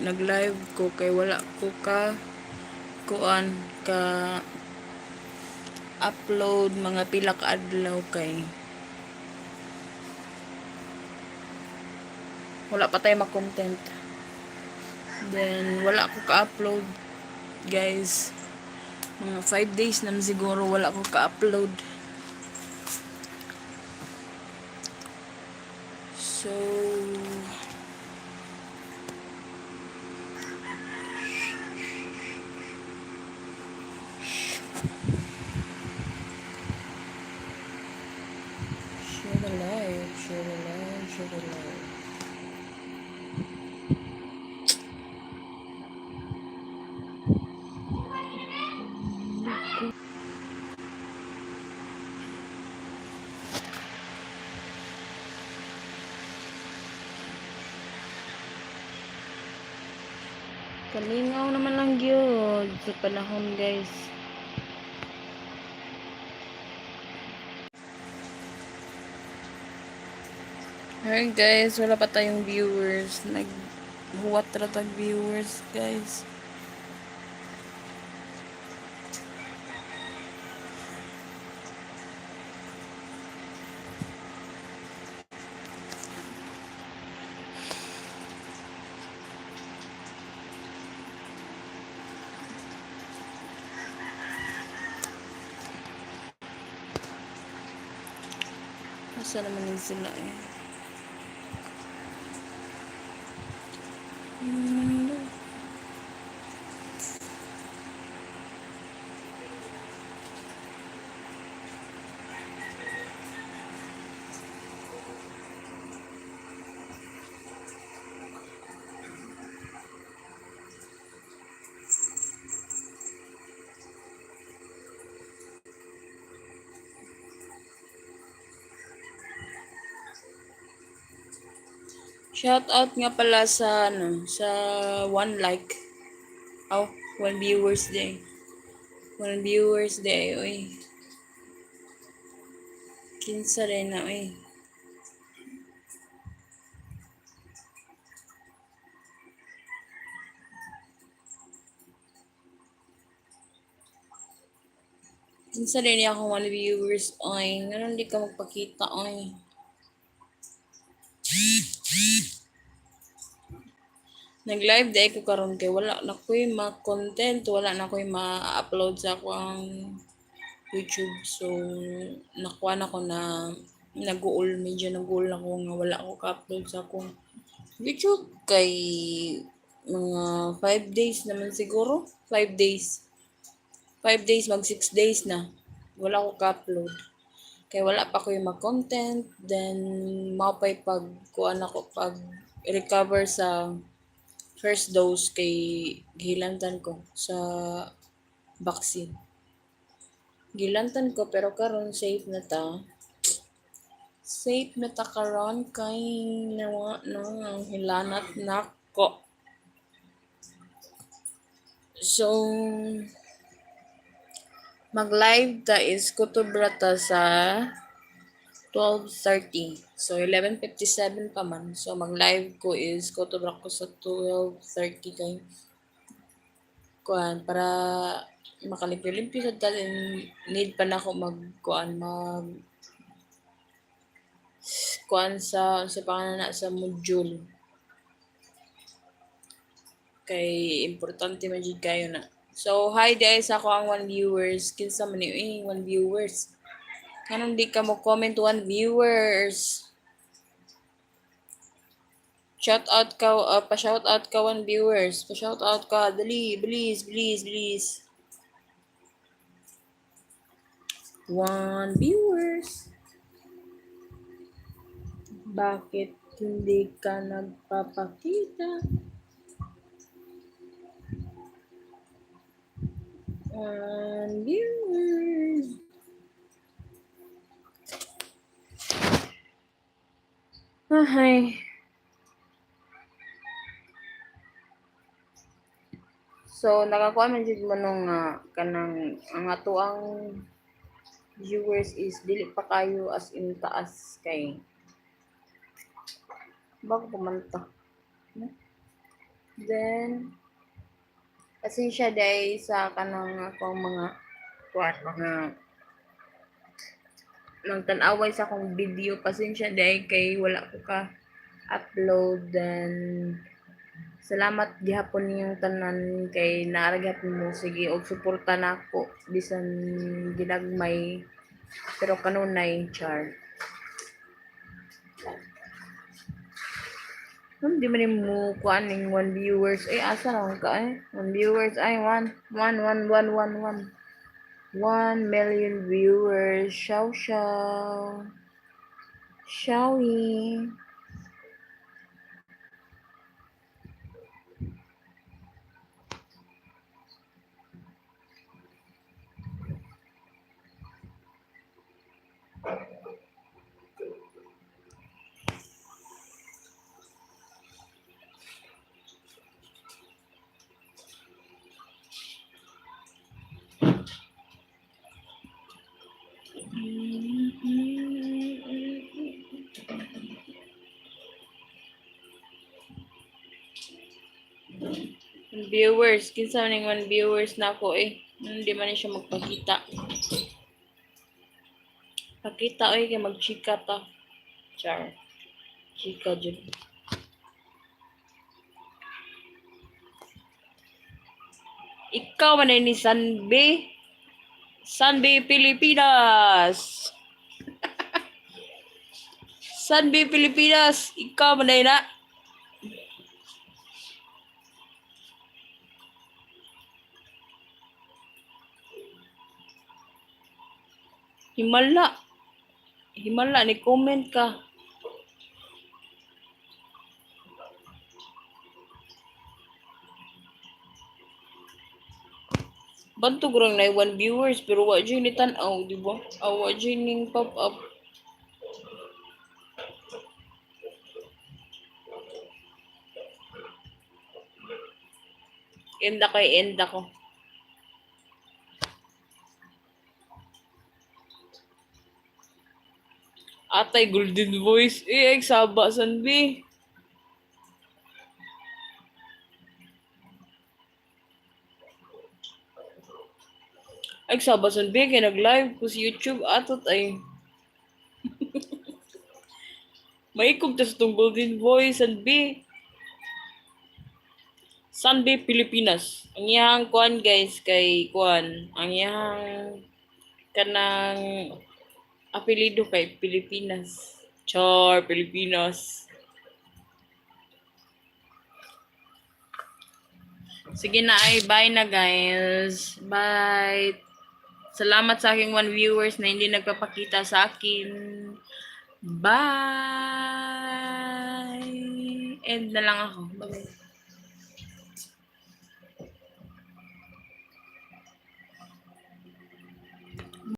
Nag-live ko kay wala ko ka kuan ka upload mga pila ka adlaw kay wala pa tayo ma-content. Then wala ko ka-upload, guys. Mga 5 days naman siguro wala ko ka-upload. So share the live, share the live, share the live. Kalingaw naman lang gyud sa panahon, guys. Alright guys, wala pa tayong viewers. Naghuwat ra tag viewers, guys. Asa naman yun sila eh? Shout out nga pala sa ano, sa one like. Oh, one viewers day. One viewers day, oy. Kinsa rin na, oy. Kinsa rin niya akong one viewers, oy. Nganon di ka magpakita, oy? Nag-live day ko karon kay wala na ko'y ma-content, wala na ko'y ma-upload sa akong YouTube. So, nakuha na ko na nag-uul, medyo nag-uul ako nga wala ako ka-upload sa akong YouTube kay mga 5 days naman siguro. 5 days. 5 days, mag 6 days na. Wala ko ka-upload. Kay wala pa ko'y ma-content, then mao pa'y pag kuan ako, pag recover sa first dose kay gihilantan ko sa vaccine. Gilantan ko pero karon safe na ta. Safe na ta karon kay nawa na ang hilanat nako. So mag-live ta is kutob ra ta sa 12:30. So 11:57 pa man. So mag-live ko is kutob ra ko sa 12:30 kay kuan para makalimpyo-limpyo sad ta, and need pa nako mag kuan, mag kuan sa pangalan na sa module kay importante man jud kayo na. So hi diay sa ako ang one viewers. Kinsa man ni eh, one viewers? Nganong di ka mo comment, one viewers? Shout out ka, pa shout out ka, one viewers. Pa shout out ka, dali, bilis, bilis, bilis. One viewers. Bakit hindi ka nagpapakita? One viewers. Ay. So, nakakuha man jud mo nung kanang ang ato ang viewers is dili pa kayo as in taas kay bago pumanta. No? Then, pasensya diay sa kanang akong mga kuan, mga nang tan-away sa akong video. Pasensya diay kay wala ko ka upload. Then salamat gihapon ninyong tanan kay naa ra gihapon mo sige og suporta nako bisan ginagmay pero kanunay, char. Hindi man mo kuan ning one viewers. Eh, asa lang ka eh? One viewers ay one one one one one one 1 million viewers. Xiao xiao. Xiaoyi. Viewers, kinsa man ning one viewers nako eh. Hindi man ni siya magpakita. Pakita oy kay magchika ta. Char. Chika jud. Ikaw man ni Sanbe. Sanbe Pilipinas. Sanbe Pilipinas. Ikaw man na. Himala. Himala ni comment ka. Bantog rang na one viewers pero wa jud ni tan-aw, di ba? Aw, wa jud ning pop up. End ako, eh, end ako. Atay, golden voice. Eh, ay, saba, sanbi. Ay, saba, sanbi. Kaya nag-live ko sa YouTube. Atot ay. Maikog ta sa tong golden voice, sanbi. Sanbi, Pilipinas. Ang iyang kuan guys, kay kuan. Ang iyang kanang apelido kay Pilipinas. Char, Pilipinas. Sige na ay, bye na guys. Bye. Salamat sa aking one viewers na hindi nagpapakita sa akin. Bye! End na lang ako. Bye-bye.